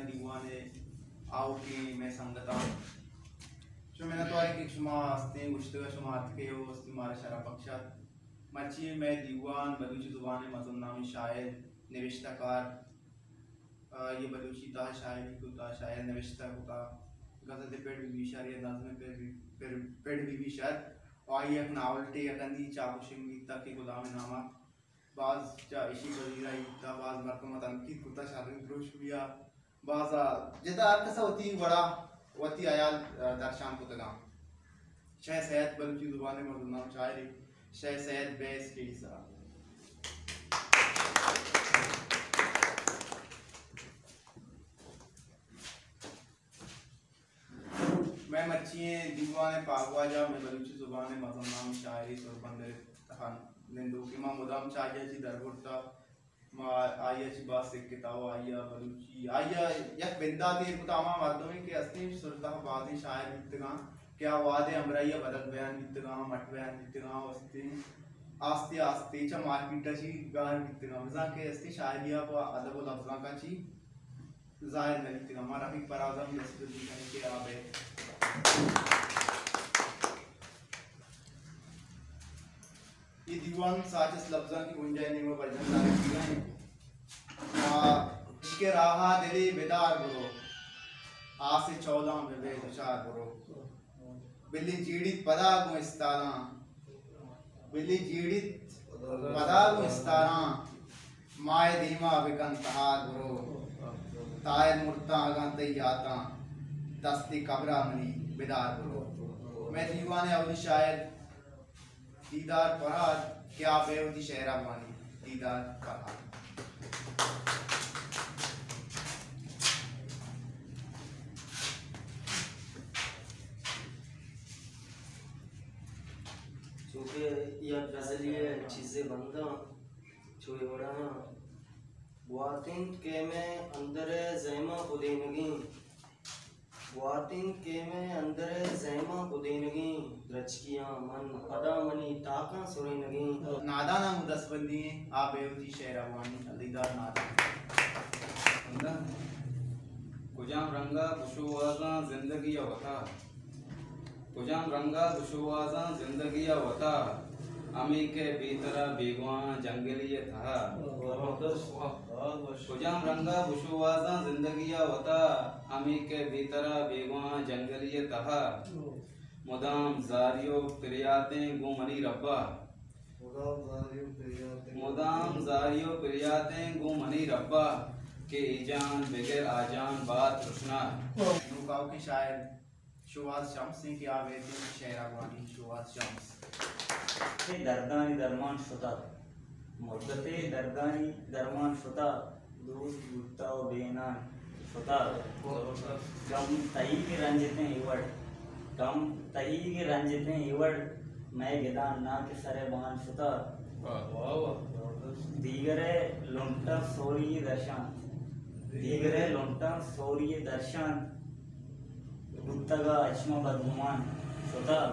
دیوان ءِ آؤکیں مئے سنگتاں، چو منتوار ایں کہ شما استیں گوشتگ ءَ شما اتکے ءُ استیں مارا شرپ بخشات۔ مرچی مئے دیوان بلوچی زبان ءِ مزن نامیں شاعر، نبشتہ کار، آئی ءَ بلوچی تہا شاعری کتا، شاعر نبشتہ کتا، غزل ءِ پڑ بہ بی شر یا نظم ءِ پڑ بہ، پڑ، پڑ بہ بی شر، ءُ آئی ءَ یک ناولٹے یک ہندی چاپ ءُ شنگ بیتا کہ غلام ءِ نام ءَ۔ باز چہ ایشی پذیرائی بوتا، باز مردم ءَ تنقید کتا، شریں دروشمے ءَ، باز ءَ جتا ہر کس ءَ وتی وڑا وتی ہیال، آ، درشان کتگاں۔ شے سید بلوچی زبان ءِ مزن نام شاعرے، شے سید بے اسٹیج سرا۔ مئے مرچی ئیں دیوان ءِ پاگواجہ مئے بلوچی زبان ءِ مزن نام شاعرے سربندر ءِ تہا نندوکیں، ما مدام چہ آئی ءَ چہ دربرتا، ما آئی ءَ چہ باز سکتا ءُ آئی ءَ بلوچی، آئی ءَ یک بندات ایر کتا ہما مردمے کہ استیں سر ءِ تہا بازیں شاعر بیتگاں کہ آ وہدے ہمراہی ءَ بلد بیان بیتگاں، مٹ بیان بیتگاں ءُ استیں آستے آستے چہ مارکیٹ ءَ چہ گار بیتگاں، بزاں کہ استیں شاعری ءَ پہ ادب ءُ لبزانک ءَ چہ ظاہر نہ بیتگ۔ ہما رفیق فراز ہم دست بندی کنیں کہ آ بئیت۔ اے دیوان ساچس لبزانکی بنجاہی نیم ءَ برجم دارگ بیگ ءَ انت۔ آ، عشق ءِ راہ ءَ دلے بدار برو، آس ءِ چولاں بہ بئے دچار برو۔ بلے جیڑیت پدا گوں استالاں، بلے جیڑیت پدا گوں استالاں، ماہ ءِ دیما بکن تہار برو۔ طاہر مرتاں اگاں تئی یاتاں، دستی قبرا منی بدار برو۔ مئے دیوان ءِ اولی شاعر دیدار فرہاد کہ آ بئے وتی شعرا بوانی۔ دیدار فرہاد۔ چونکہ یک غزلی ءِ چیزے بنداں چو اے وڑا آں۔ گواتیں کیمیں اندر ءِ زیماں پدینگیں، گواتیں کیمیں اندر ءِ زیماں پدینگیں، درچکیاں من پدا منی تاکاں سرینگیں۔ ناداناں گوں دست بندی ایں، آ بئے وتی شعرا بوانی۔ علی داد نادان۔ کجام رنگ ءَ بشوہازاں زندگی ءَ وتا، کجام رنگ ءَ بشوہازاں زندگی ءَ وتا، ہمے کہ بے ترا بیگواہاں جنگلی ءِ تہا۔ زبردست۔ کجام رنگ ءَ بشوہازاں زندگی ءَ وتا، ہمے کہ بے ترا بیگواہاں جنگلی ءِ تہا۔ مدام زاری ءُ پریاتیں گوں منی ربا۔ مدام زاری ءُ پریاتیں۔ مدام زاری ءُ پریاتیں گوں منی ربا، کہ اے جان بگر آ جان بات رشنا۔ نوک آؤکیں شاعر شوہاز شمس ایں کہ آ بئیت شعرا بوانی۔ شوہاز شمس۔ اے دردانی درمان شتگ، مدتے دردانی درمان شتگ، دوست بوتہ ءُ بینان شتگ۔ گم تئیگ رنجتیں اے وڑ، گم تئیگ رنجتیں اے وڑ، مئے گدان ناکہ سر ءِ بان شتگ۔ واہ، واہ، واہ۔ دیگرے لنٹاں سوری درشانت، دیگرے لنٹاں سوری درشانت۔ بوتگ ءَ اچ ما بدگمان شتگ۔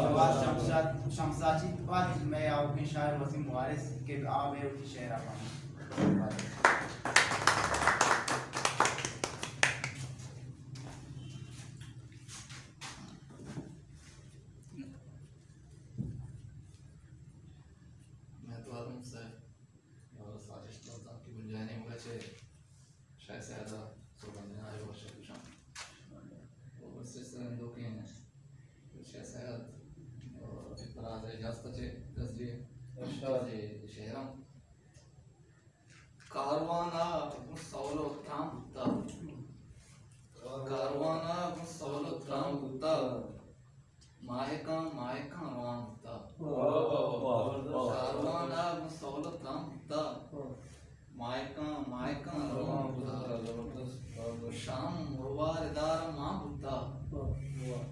شوہاز شمشاد، شمساچی، بعد مئے آؤکیں شاعر وسیم وارث کہ آ بئے وتی شعرا بوانی۔ میں تو آدم سے اور سازش تو تاکہ بنجانے مگا چے۔ شاہ سید ءَ سوگندیں آئی ءَ وش گوشاں۔ ءُ سلسلہ نندوکیں شاہ سید ءُ رفیق فراز ءِ اجازت ءَ چہ غزلی ءِ ارشاد۔ شعراں۔ کاروان ءَ گوں سول ءُ تران بوتگ۔ کاروان ءَ گوں سول ءُ تران بوتگ۔ ماہکاں، ماہکاں روان بوتگ۔ واہ، واہ، واہ، واہ۔ کاروان ءَ گوں سول ءُ تران بوتگ۔ واہ۔ ماہکاں، ماہکاں روان بوتگ۔ زبردست، زبردست۔ شام مروار دار مان بوتگ۔ واہ، واہ۔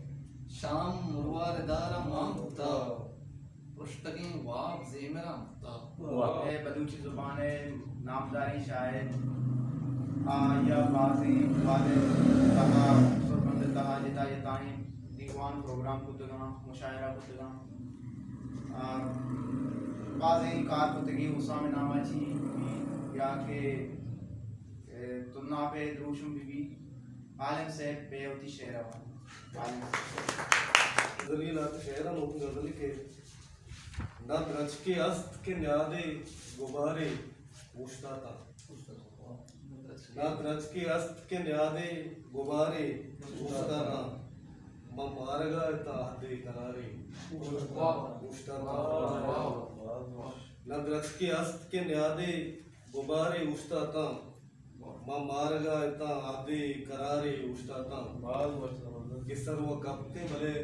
شام مروار دار مان بوتگ۔ پرشتگیں واب زیمراں بوتگ۔ واہ۔ اے بلوچی زبان ءِ نامداریں شاعر، آ یا بازیں واد ءِ تہا، سربند ءِ تہا جتا جتائیں دیوان پروگرام کتگاں، مشاعرہ کتگاں۔ آ، بازیں کار کتگی حسام ءِ نام ءَ چی یا کہ، اے، تناپے دروشم بہ بی۔ عالم صاحب بے وتی شعر ءَ وان۔ عالم صاحب۔ غزلی لہتے شعر ءَ نوکیں غزلی کہ نہ درچکے است کہ نیادے گبارے اوشتاتاں۔ نہ درچکے است کہ نیادے گبارے اوشتاتاں۔ من مارگا اتاں عہدے قرارے اوشتاتاں۔ نہ درچکے است کہ نیادے گبارے اوشتاتاں۔ ما مارگا اتاں عہدے قرارے اوشتاتاں۔ باز وش، زبردست۔ گسر و کپتیں بلے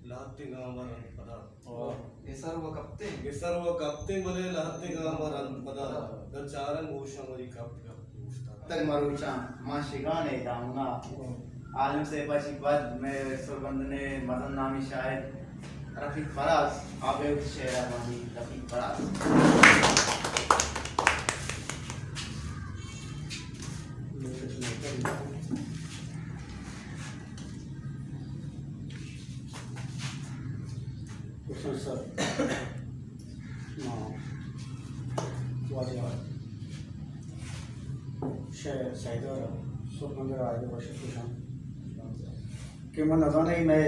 لہتیں گام ءَ رند پدا۔ واہ۔ گسر و کپتیں۔ گسر و کپتیں بلے لہتیں گام ءَ رند پدا۔ در چارن گوشاں وری کپت کپت اوشتاتاں۔ تک مروچاں ما شگان ءِ دامنا۔ واہ۔ عالم صاحب ءَ چی پد مئے سربندن ءِ مزن نامی شاعر رفیق فراز، آ بے وتی شعر ءَ وانی۔ رفیق فراز۔ حسین صاحب، ما واجہ شے سیدار سربندر آئے وش کشاں کہ من نزاناں اے مئے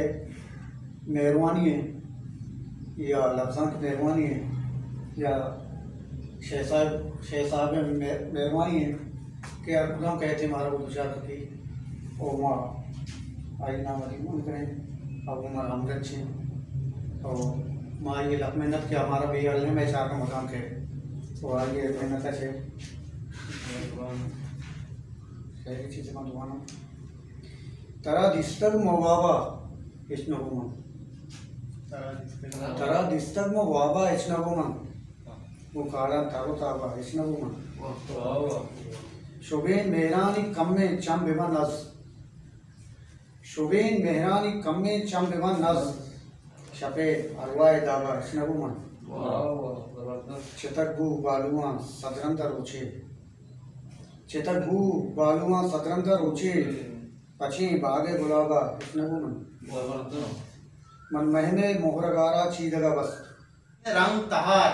مہروانی ایں یا لبزانک مہروانی ایں یا شے صاحب، شے صاحب ءِ مہ-، مہروانی ایں کہ ہر کدام کہتے مارا وہ دچار کتی او ما آئی نام ءَ دیوان کنیں او ما ہمگرنچ ایں او ما آئی لک منت کہ ہمارا بے حال نہیں، مئے چار کا مکان کہ او آئی منت اچھے۔ شاعری چیز من دعا نہ۔ ترا دیستگ من وابا ہچ نہ گوں من۔ ترا دیستگ من۔ ترا دیستگ من وابا ہچ نہ گوں من۔ گوں کاڑاں تر و تابا ہچ نہ گوں من۔ واہ، واہ۔ شبین مہرانی کمیں چم بہ من نز۔ شبین مہرانی کمیں چم بہ من نز۔ شپے ارواہ دابا ہچ نہ گوں من۔ واہ، واہ، زبردست۔ چتک بو بالواں صدرند روچے۔ چتک بو بالواں صدرند روچے۔ پچیں باگ ءِ گلاب ءَ ہچ نہ گوں من۔ زبردست۔ من مہم ءِ مہر ءَ گار ءَ چیدگ ءَ بست۔ رنگ تہار،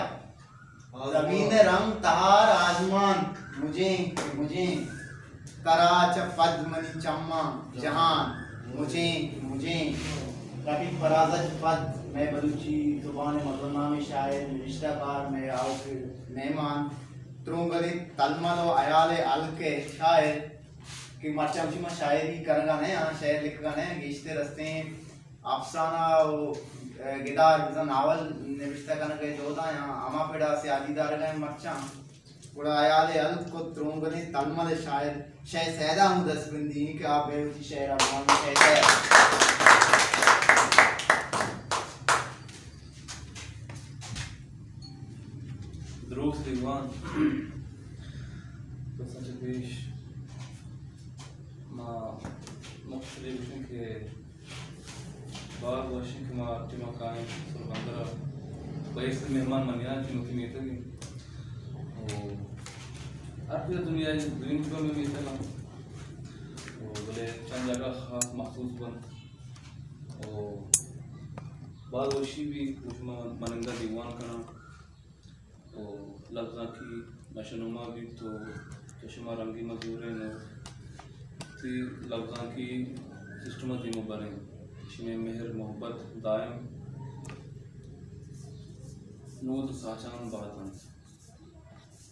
زمین ءِ رنگ تہار، آزمان مجیں کہ مجیں، ترا چہ پد منی چماں جہان مجیں کہ مجیں۔ رفیق فراز ءَ چہ پد مئے بلوچی زبان ءِ مزن نامیں شاعر، نبشتہ کار، مئے آؤکیں مہمان، ترونگلیں تلمل و ہیال ءِ ہلک ءِ شاعر، کہ مرچاں ہمشی ما شاعری کنگا نہ آں، شعر لکھگا نہ آں، گیشتر ہستیں افسانہ و گدار، بزاں ناول نبشتہ کنگ ءِ جہد ءَ آں، ہما پڑ ءَ سیادی دارگ ءَ آں مرچاں۔ گڑا ہیال ءِ ہلک و ترونگلیں تلمل ءِ شاعر شے سید ءَ ہم دست بندی ایں کہ آ بہ وتی شعر ءَ بوان شے سید۔ دروت دیوان۔ بس چہ پیش ما مختصر گوشیں کہ باز وشیں کہ ما ٹیما کائیں سربندر ءَ بہ حیث مہمان منی آں کہ وتی میتگ ایں۔ او ہر کجا دنیا ءَ دوئیں ٹیما مئے میتگ اَنت۔ او بلے چند جاگہ خاص مخصوص بنت۔ او باز وشی بی کہ شما منندہ دیوان کناں۔ و لبزانکی نشو نما بیت و چہ شما رنگی مزورین و تی لبزانکی سسٹم ءَ دیما برین۔ شمئے مہر محبت دائم نود ساچان بات انت۔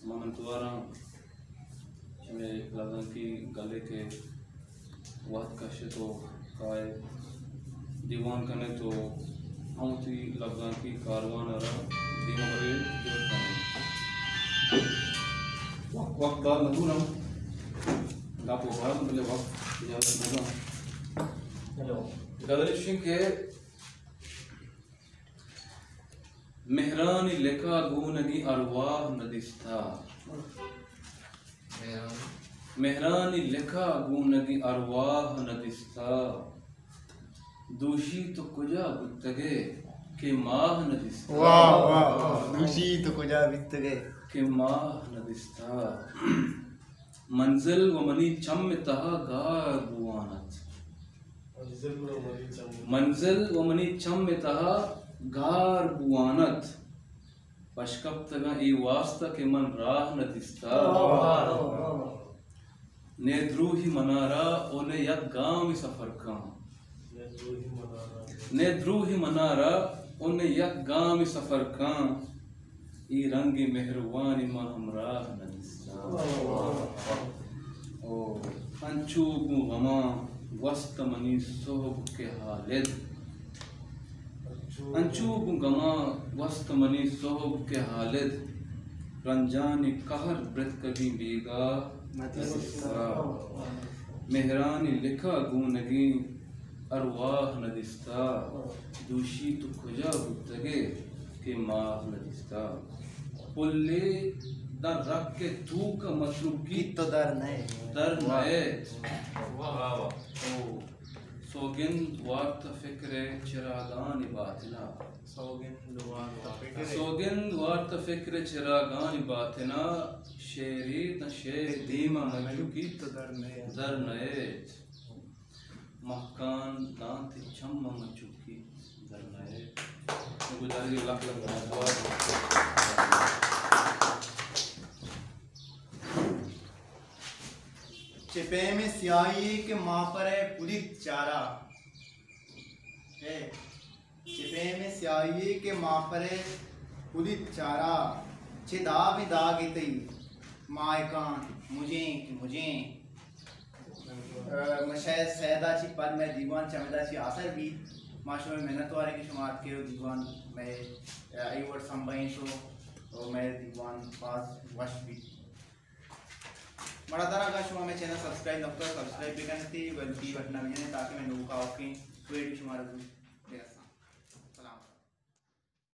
ما منتواراں شمئے لبزانکی گلے کہ وہد کشت و کائے دیوان کنت و ہم وتی لبزانکی کاروان ءَ را دیما برے جہد کنت۔ وقت، وقت باز نہ دور ہم گپ و بار بلے وقت اجازت نہ داں۔ ہیلو۔ گزارش کہ مہرانی لکا گونگی ارواہ ندیستا۔ مہران۔ مہرانی لکا گونگی ارواہ ندیستا۔ دوشی تو کجا بوتگے کہ ماہ ندیستا۔ واہ، واہ، واہ۔ دوشی تو کجا بوتگے کہ ماہ ندیستا۔ منزل و منی چم تہا گار بوان ات۔ منزل و منی چم تہا گار بوان ات۔ پشکپتگاں اے واستا کہ من راہ نہ دیستا۔ واہ، واہ، واہ، واہ۔ نے دروہی منارا او نے یک گامی سفر کن۔ نے دروہی منارا او نے یک گامی سفر کن۔ اے رنگیں مہروانی ما ہمراہ نہ دیستاں۔ او انچو گوں غماں گوست منی سہب کہ حالد۔ انچو گوں گماں گوست منی سہب کہ حالد، رنجانی قہر برتکگیں بیگاہ نہ دیستہ۔ مہرانی لکہ گونگیں ارواہ نہ دیستہ۔ دوشی تو کجا بوتگ ئے کہ ماہ نہ دیستہ۔ پلے داں رک ءِ توک ءَ متروکی تو در نئے۔ در نئیت۔ او سوگند وارت فکر ءِ چراگانی باتن ءَ۔ سوگند وارت فکر ءِ۔ سوگند وارت فکر ءِ چراگانی باتن ءَ، شعرے داں شعر دیم ءَ مچوکی تو در نئیت۔ در نئیت۔ مہکان داں تئی چم ءَ مچوکی در نئیت۔ گزارگے لک لک مبارک۔ چہ پیمیں سیاہی کہ ماں پر ءَ پلیت چارا۔ اے، چہ پیمیں سیاہی کہ ماں پر ءَ پلیت چارا، چہ دابیں داگے تئی ماہکان مجیں کہ مجیں۔ ءَ، مہ شاید سید ءَ چہ پد مئے دیوان چمدا چہ آسر بیت۔ ما شمئے منتوار ایں کہ شما اتکے ءُ دیوان مئے، ءَ، اے وڑ سمبھینت ءُ، ءُ مئے دیوان باز وش بیت۔ مڑادار، اگاں شما مئے چینل سبسکرائب نہ کتگ، سبسکرائب بکن ات ءُ بیل بٹن ءَ بجن ات تاکہ مئے نوک آؤکیں ویڈیو شمارا زوت